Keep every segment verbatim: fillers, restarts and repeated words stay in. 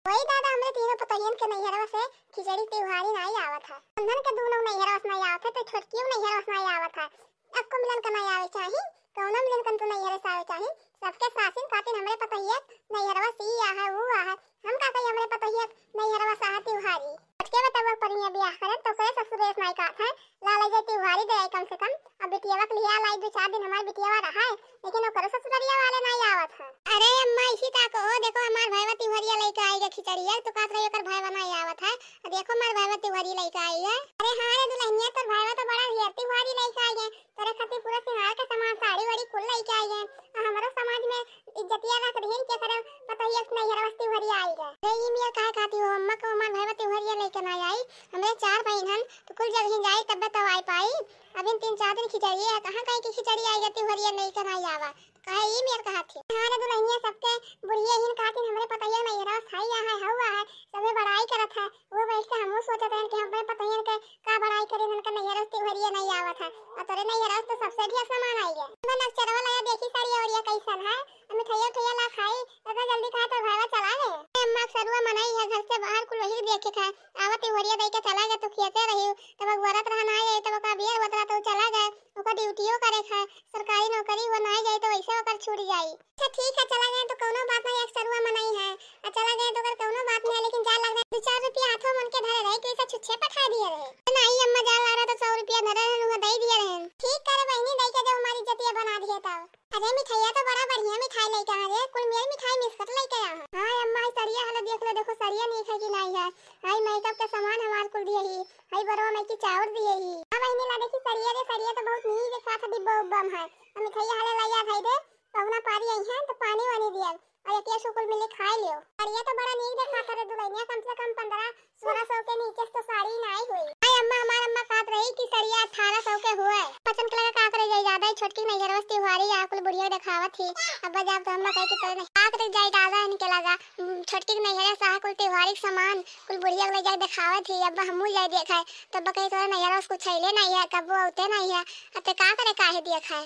वही दादा, हमरे तीनों पतोहियन के नैहरवा से खिचड़ी तिवहारी नाई आवत है। उन्हन के दूनों नैहरवा से नाई आवत है, तो छोटकियो नैहरवा से नाई आवत है। अक्को मिलन का नाई आवे चाही, कौनो मिलन का तो नैहरे से आवे चाही। सबके सासिन कातिन हमरे पतोहिया नैहरवा से ई आहे, ऊ आहे। हम का कही हमरे पतोहिया नैहरवा से आहे तिवहारी। छोटके बतावा परिया बियाह करे तो ओकरे ससुरे से नाई कहत है, ला ले जाए तिवहारी दे आई कम से कम। अब बिटियावा के लिहा लाई, दो चार दिन हमार बिटियावा रहा है, लेकिन ओकरो ससुररिया वाले नाई आवत है। अरे अम्मा, इसी ता कहो, देखो हमार भाईवा तिवहरिया लइके आई है खिचड़िया, तो कहत रही ओकर भाईवा नाई आवत है। अब देखो हमार भाईवा तिवहरी लइके आई है। अरे हाँ रे दुल्हनिया, तोर भाईवा तो बड़ा ढेर तिवहरी लइके आई है, तोरे खातिर पूरा सिंगार के सामान, साड़ी वाड़ी कुल लइके आई है। आ हमरो समाज में इज्जतिया रख दिहिन के करे पतोहिया के नैहरवा से तिवहरिया आई है। अरे ई मेर काहे कहती हो अम्मा, को हमार भाईवा तिवहरिया लइके नाई आई, हमरे चार बहिन हन, तो कुल जगहिन जाई तब्बे तो आई पाई। अबिन तीन चार दिन खिचड़िए है, कहाँ कहीं की खिचड़ी आई है, तिवहरिया लइके नाई आवा। कहे ई मेर कहत ही। हाँ रे दुल्हनिया, सबके बुढ़िया हिन कहत हिन, हमरे पतोहिया नैहरवा से हाई आ है, हऊ आ है, सबे बड़ाई करत है। वो बैठ के हमहू सोचत हन कि हमरे पतोहियन के का बड़ाई करी, इनका नैहरवा से तिवहरिया नाई आवत है। और तोरे नैहरवा से तो सबसे ढेर सामान आई है। मैं नक्शरवा लगा देखी साड़िया ओड़िया कैसन है, और मिठाइया उठाइया ला खाई, इतना जल्दी कहा तो भाईवा चला गए। अम्मा के सरुआ मनई है, घर से बाहर कुल वही देखे खाए, आवत तिवहरिया दई के चला गए, तू खियाते रही, तब अगवरत रहा ना आई, तब का बियर होत रहा तो चला गए। ओकर ड्यूटियो करे है, सरकारी नौकरी, वो नाई जाई तो वैसे ओकर छूट जाई। अच्छा ठीक है, चला गए तो कौनो बात नहीं, एक सरुआ मनई है, आ चला गए तो ओकर कौनो बात नहीं है, लेकिन जा लग रहे दो चार रुपया हाथों मन के धरे रहे, कैसे छुच्छे पठा दिए रहे। नहीं अम्मा, जा लग रहा तो सौ रुपया धरे रहे, उन्हें दे दिए रहे। ठीक करे बहनी, दे के जब हमारी इज्जतिया बना दिए तब। अरे मिठाइया तो बड़ा बढ़िया मिठाई लेके आ रे, कुल मेर मिठाई मिस्कट लेके आ। हाँ अम्मा, ई सड़िया हले देख लो, देखो सड़िया नीक है कि नहीं है। हाई मेकअप के सामान हमार कुल दिए ही, हाई बरवा माई की चाउर दिए ही। हाँ बहनी ला देखी सड़िया रे, सड़िया तो बहुत नीक देखा था, डिब्बा उब्बा में है। अब मिठाइया हले लाइया खाई दे, पहुना पारी आई हैं तो पानी वानी दिया, और एक सुकुल मिली खाई लियो। बढ़िया तो बड़ा नीक देखा था रे दुल्हनिया, कम से कम पन्द्रह सोलह सौ के नीचे तो साड़ी नाई हुई। हाय अम्मा, हमार अम्मा कहत रही कि सड़िया अठारह सौ के हुए। पचन के लगा का करे जाई, ज्यादा ही छोटकी नैहरवा से तिवहारी आ कुल बुढ़िया देखावत ही। अब जब तो अम्मा कहे कि तोरे नहीं का करे जाई दादा इनके लगा, उम, छोटकी के नैहरे से आ कुल तिवहारी के सामान कुल बुढ़िया के ले जाए देखावत ही। अब हमू जाए देखाए, तब कहे तोरे नैहरवा से कुछ अइले नहीं है, कबो औते नहीं है, अब ते का करे काहे देखाए।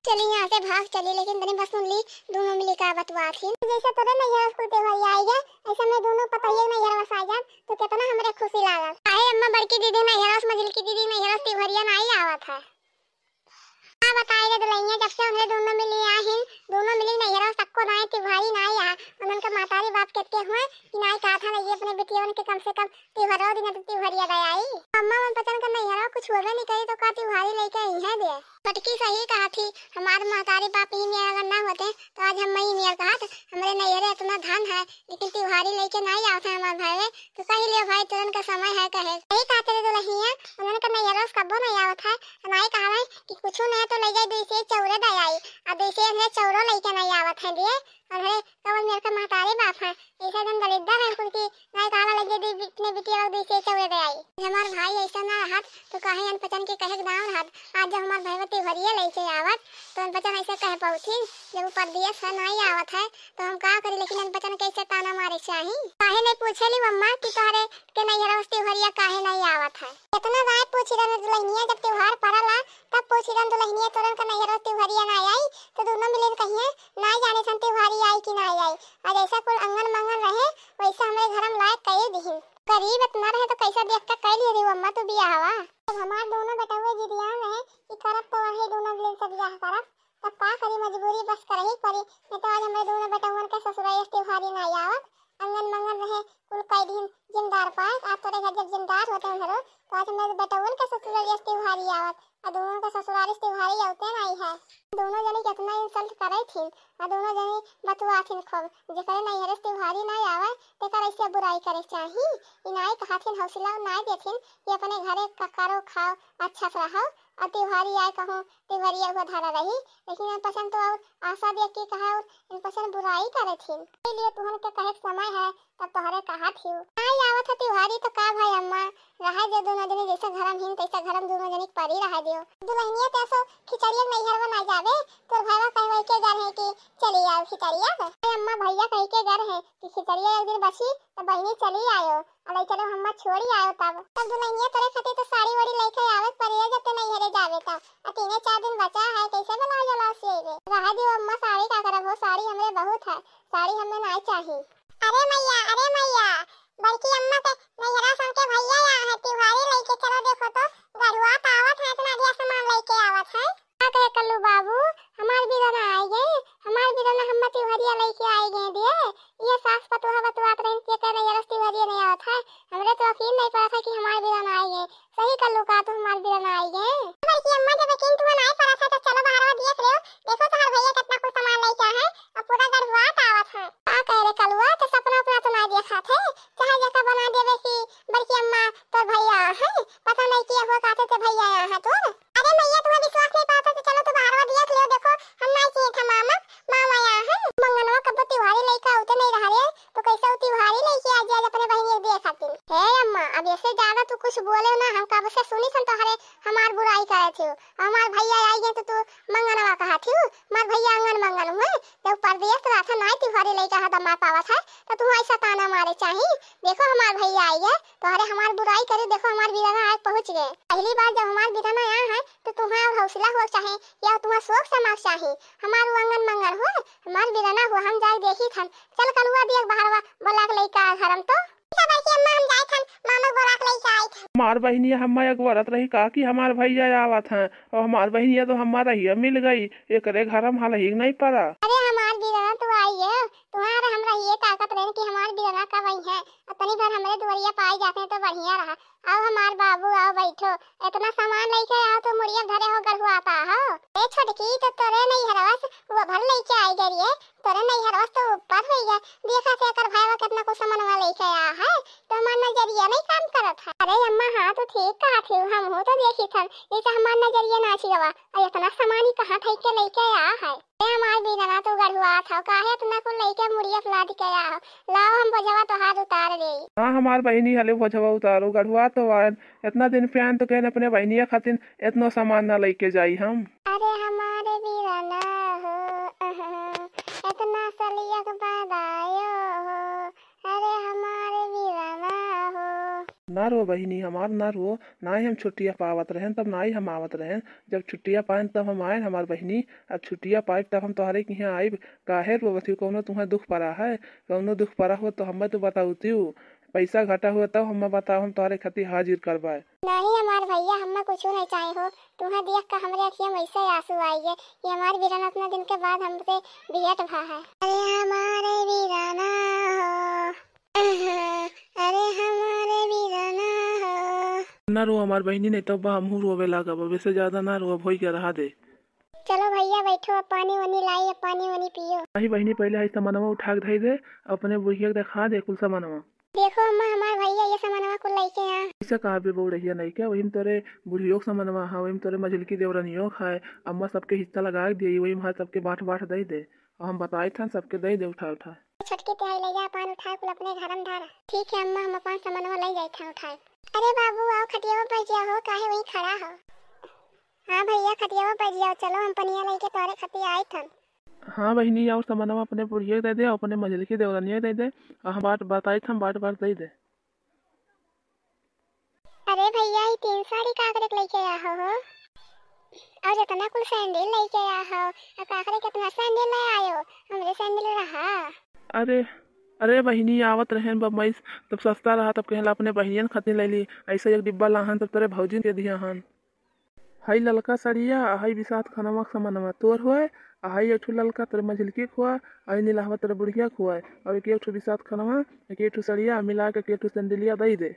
चली यहाँ से भाग चली, लेकिन तनी बस सुन ली, दोनों मिली का बतुआत ही। जैसे तोरे नैहर स्कूल पे भैया आई है, ऐसे में दोनों पतोहिया नैहर बस आ जात, तो कितना हमरे खुशी लागत। काहे अम्मा, बड़की दीदी नैहर से, मझिलकी दीदी नैहर से तिवहरिया नाई आवत है। का बताई रे दुल्हनिया, जब से हमरे दोनों मिली आहिन, दोनों मिली नैहर से सक्को नाई तिवहरी नाई आ, उन्हन के महतारी बाप केतके हुए कि नाई कहा था ना ये अपने बिटियवन के कम से कम तिवहरो दिन तो तिवहरिया दे आई। अम्मा मन पचन का नैहरवा कुछ होबे नहीं करी तो का तिवहरी लेके आई है दे। छोटकी सही कहा थी, हमार महतारी बाप ही मेर अगर ना होते तो आज हम मई मेर कहत हमरे नैहरे इतना धन है, लेकिन तिवहरी लेके नहीं आवत है हमार भाई। तो कही लियो भाई, तुरन का समय है कहे। सही कहा तेरे दुल्हनिया, उन्हन का नैहरवा से कब्बो नहीं आवत है। हमारे कहा है कि कुछ नहीं तो ले जाए, दुई से चौरे दे आई, और दुई से हमरे चौरो लेके नहीं आवत है दिए। और हरे कवन मेर का महतारी बाप है, ऐसा दिन दलिद्दर है कुल की, नहीं कहा लगे दी बिटने बिटिया लोग दुई से चौरे दे आई। हमार भाई ऐसा ना रहत तो काहे अनपचन के कहे के दाम रहत। आज जब हमार भाई तिवहरिया लेके आवत तो अनपचन ऐसे कह पौथिन, जब वो परदेस है नहीं आवत है तो हम का करी, लेकिन अनपचन कैसे ताना मारे चाही। काहे नहीं पूछे ली अम्मा कि तोहरे के नैहर से तिवहरिया काहे नहीं आवत है? इतना राय पूछी रहन दुल्हनिया, जब त्योहार पड़ला तब पूछी रहन दुल्हनिया, तोरन का नैहर से तिवहरिया ना आई तो दोनों मिले कहिए ना जाने सन तिवहरी आई कि ना आई। और जैसा कुल अंगन मंगन रहे वैसा हमरे घर में लायक कई दिहिन। गरीब इतना रहे तो कैसा देख के कई लिए रही अम्मा तू बियाहवा। जब हमार दोनों बेटउए जिदियान रहे कि करब तो वही दोनों मिले से बियाह करब, तब का करी, मजबूरी बस करही पड़ी, नहीं तो आज हमरे दोनों बेटउअन के ससुराल से तिवहरी ना आवत। अंगन मंगन रहे कुल कई दिन जिमदार पाए, आज तोरे घर जब जिमदार होते हैं घरो, तो आज हमरे बेटउअन के ससुराल से तिवहरी आवत, और दोनों के ससुराल से तिवहरी आवते नहीं है। दोनों जने कितना इंसल्ट करे थिन, और दोनों जने बतुआ थिन खूब, जेकरे नैहर से तिवहरी ना आवे, तेकर ऐसे बुराई करे चाही। ई नाई कहा थिन, हौसला नाई देथिन कि अपने घरे क-, करो खाओ, अच्छा से रहो, और तिवहरी आए कहूँ तिवहरिया हुआ धारा रही, लेकिन अनपचन तो और आशा देख के कहा और अनपचन बुराई करे थिन। इसीलिए तुहन के कहे के समय है, तब तोहरे कहा थिउ। आई आवत है तिवहरी तो का भाई अम्मा, रहे दे दोनों जने, जैसे घरम हिन तैसे घरम दोनों जने के परी रहे दियो। दुल्हनिया ते असो खिचड़िया के नैहरवा ना जावे, तोर भाईवा कहे वही के घर है कि चली आओ खिचड़िया के। अरे अम्मा भैया कही के घर है कि खिचड़िया एक दिन बची तो बहिनी चली आयो। अरे चलो अम्मा छोड़ी आयो तब। तब दुल्हनिया तोरे खातिर तो साड़ी वाड़ी लेके आवे पड़ी है जब ते नैहरे जावे तब। आ तीने चार दिन बचा है, कैसे ब्लाउज व्लाउज सिएबे? रहे दियो अम्मा, साड़ी का करब हो, साड़ी हमरे बहुत है, साड़ी हमें नाई चाही। अरे मैया, अरे मैया, बड़की अम्मा के नैहरा से हमके भैया आए हैं, तिवारी लइके चलो, देखो तो गढ़ुआ तो आवत है, इतना ढेर सामान लइके आवत है। का कहे कल्लू बाबू, हमार बिरना आई गए, हमार बिरना हम तिवहरिया लइके आई गए दिए। ये सास पतोह बतुआत रही कि एकर नैहरा से तिवहरिया नहीं आवत है, हमरे तो यकीन नहीं पड़ा था कि हमार बिरना आई गए। सही कल्लू का तू हमार बिरना आई गए। बड़की अम्मा जब यकीन तुहा नहीं पड़ा था तो चलो बाहरवा देख लो, देखो तोहार भैया कितना कुछ सामान लइके आए हैं और पूरा गढ़ुआ आवत है। का कहे रे कलुआ, तो सपना उपना तो नहीं देखा थे, चाहे जैसा बना देवे कि बड़की अम्मा तोर भैया है, पता नहीं किया हुआ कहते थे भैया यहाँ है तोर। अरे मैया, तुम्हें विश्वास नहीं पाता तो चलो तू बाहरवा देख लो, देखो हम नहीं किए थे मामा, मामा यहाँ है। मंगनवा कब तिवारी लइका उते नहीं रहा रे, तो कैसे उ तिवारी लइके आ जाए अपने बहिनी के दिए खातिर? हे अम्मा, अब ऐसे ज्यादा तू कुछ बोले ना, हम कब से सुनी थन तोहरे हमार बुराई करे थी, हमार भैया आई गए तो तू मंगनवा कहा थी, हमार भैया आंगन मंगन हुए, जब परदेश रहा था नहीं तिवारी लइका है दमार पावत है, तो तू ऐसा ताना मारे चाही, देखो हमार भैया आई है, तोहरे हमार बुराई करे, देखो हमार बिरना आए पहुँच गए। पहली बार जब हमार बिरना आया है तो तुम्हारा हौसला हो चाहे या तुम्हारा शौक समाज चाही। हमार वो आंगन मंगन हुए, हमार बिरना हुआ, हम जाए देखी थन। चल कलुआ दिया बाहरवा बोला के लइका आ घरम तो। ठीक है बड़की अम्मा, हम जाए थन, मामा बोला के लइका आई थन। हमार बहिनिया हम्मा एक बरत रही का कि हमार भैया आवत हैं और हमार बहिनिया तो हमारा ही मिल गई, एकरे घर हम हाल ही नहीं पड़ा। अरे हमार बिरना तो आई है, तुम्हारा हमरा ये ताकत रहे कि हमार बिरना कब आई है, अतनी भर हमरे दुआरिया पाई जाते तो बढ़िया रहा। आओ हमार बाबू, आओ बैठो। इतना सामान लइके आओ तो मुड़िया धरे हो गढ़ुआता हो। ए छोटकी, तो तोरे नैहरवा से वो भर लइके आई गई रे, तोरे नैहरवा से तो ऊपर हो गया। देखा से एकर भाईवा कितना कुछ सामानवा लइके आया है, तो हमार नजरिया नहीं काम करत है। अरे अम्मा, हाँ तो ठीक कहा थी, हम हो तो देखी थन, जैसे हमार नजरिया नाची गवा। और इतना सामान ही कहाँ थे के लइके आया है? ए हमार बिरना, तू गढ़ुआत हो, काहे इतना कुल लइके मुड़िया फुला दी के आहो? लाओ हम बोझवा तोहार उतार देई। हाँ हमार बहिनी, हले बोझवा उतारो, गढ़ुआ तो आयन, इतना दिन पे आयन तो कहन अपने बहिनिया खातिन इतनो सामान ना लइके जाई हम। अरे हमारे बिरना हो, अह, इतना सलियक बदायो हो, अरे हमारे बिरना हो। ना रो बहिनी हमार, ना रो, ना ही हम छुट्टिया पावत रहेन, तब ना ही हम आवत रहेन। जब छुट्टिया पाएन तब हम आएन हमार बहिनी, अब छुट्टिया पाइब तब हम तोहरे किहाँ आइब। काहे रोवत ही, कौनो तुम्हें दुख पड़ा है? कौनो दुख पड़ा हो तो हमें तो बताउतिउ, पैसा घाटा हुआ तब हमें बताओ, हम तोहरे खातिर हाजिर करबाए। नहीं हमार भैया, हमें कुछ नहीं चाहे हो, तुम्हें देख के हमरे अखिया में ऐसे आंसू आई है कि हमार बिरना इतना दिन के बाद हमसे भेंट भा है। अरे हमारे बिरना हो, अरे हमारे बिरना हो। ना रो हमार बहिनी, नहीं तो बा हमहू रोवे लागब। अब ऐसे ज्यादा ना रो, अब होई के रहा दे। चलो भैया बैठो, अब पानी वानी लाई, अब पानी वानी पियो। नहीं बहिनी, पहले हई सामानवा उठा के धई दे, अपने बुढ़िया के देखा दे कुल सामानवा। देखो अम्मा, हमार भैया ये सामानवा कुल लइके आ। ऐसा कहा बे बउरहिया नहीं क्या, वही में तोरे बुढ़ियो के सामानवा है, वही में तोरे मझिलकी देवरनियो के है। अम्मा सबके हिस्सा लगा के दिए, वही में सबके बांट बांट दे दे। और हम बताए था सबके दे दे उठा उठा। छोटकी, ते हई ले जा, अपन उठाए कुल अपने घर में धर। ठीक है अम्मा, हम अपन सामानवा ले जाए थे उठाए। अरे बाबू, आओ खटियावा पर बैठ जाओ, काहे वहीं खड़ा हो? हाँ भैया, खटियावा पर बैठ जाओ, चलो हम पनिया लेके तोरे खातिर आए थन। हाँ बहिनी, और सामानवा अपने बुढ़िया के दे दे, अपने मझिलकी देवरनिया के दे दे, और हम बात बताए थे, हम बांट बांट दे दे। अरे भैया, ई तीन साड़ी काकरे के लेके आहो हो? और इतना कुल सैंडल लेके आहो, और काकरे कितना सैंडल ले आयो? हमरे सैंडल रहा। अरे, अरे बहिनी, आवत रहेन बम्बई से, तब सस्ता रहा, तब कहला अपने बहिनियन खातिर ले ली। ऐसे एक डिब्बा लाहन, तब तोरे भौजिन के दिया हन। हई ललका सड़िया, आ हई बिसात खनवा के समनवा तोर होए, आ हई एक ठो ललका तोरे मझिलकी के होए, आ हई नीलहवा तोरे बुढ़िया के होए, और एक, एक ठो बिसात खनवा, एक, एक ठो सड़िया, मिला के एक ठो सैंडलिया दई दे।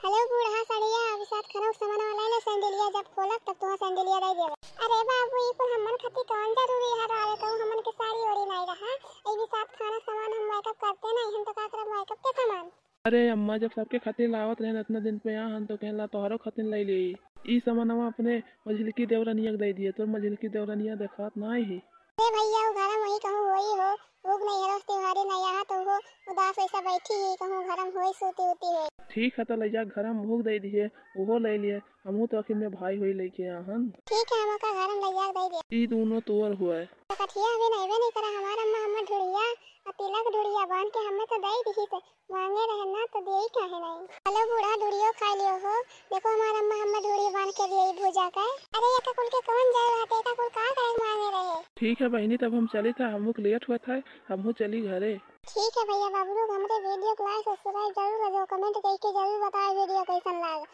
हेलो बूढ़ा सड़िया, बिसात खनवा के समनवा ले ले सैंडलिया, जब खोलब तब तुहा सैंडलिया दई देबे। अरे बाबू, ई कुल हमन खातिर कौन जरूरी है रे? कहूँ हमन के साड़ी ओड़ी नहीं रहा, ई बिसात खाना सामान हम मेकअप करते नहीं, हम तो का करब मेकअप के सामान। अरे अम्मा, जब सबके खातिर लावत रहेन इतना दिन पे यहाँ हन, तो कहला तोहरो खातिर ले ली। ई सामानवा अपने मझिलकी देवरनिया के दे दिए, तोर मझिलकी देवरनिया देखात ना ही। अरे भैया, वो घर में वही कहूँ वही हो, वो नहीं है, रोज त्योहारी नहीं यहाँ, तो वो उदास वैसा बैठी ही कहूँ घर में होई सूती उती होई। ठीक है, तो ले जा घर में भूख दे दिए, वो ले लिए, हमहू तो आखिर में भाई होई लेके यहाँ हन। ठीक है, हम ओका घर में ले जा दे दिए। ई दोनों तोर हुआ है। तो कठिया अभी नहीं बे नहीं करा, हमारा अम्मा हमें ढुड़िया और तिलक ढुड़िया बांध के हमें तो दे दी, तो मांगे रहे ना तो देई काहे नहीं। चलो बूढ़ा, ढुड़ियो खा लियो हो। देखो हमार अम्मा हमें ढुड़ी बांध के दिए भूजा के। अरे एका कुल के कौन जाए रहते, एका कुल का करे मांगे रहे। ठीक है बहिनी, तब हम चली था, हमहू के लेट हुआ था, हमहू चली घरे। ठीक है भैया बाबू लोग, हमरे video को like subscribe जरूर कर दो, comment करके जरूर बताए video कैसन लाग।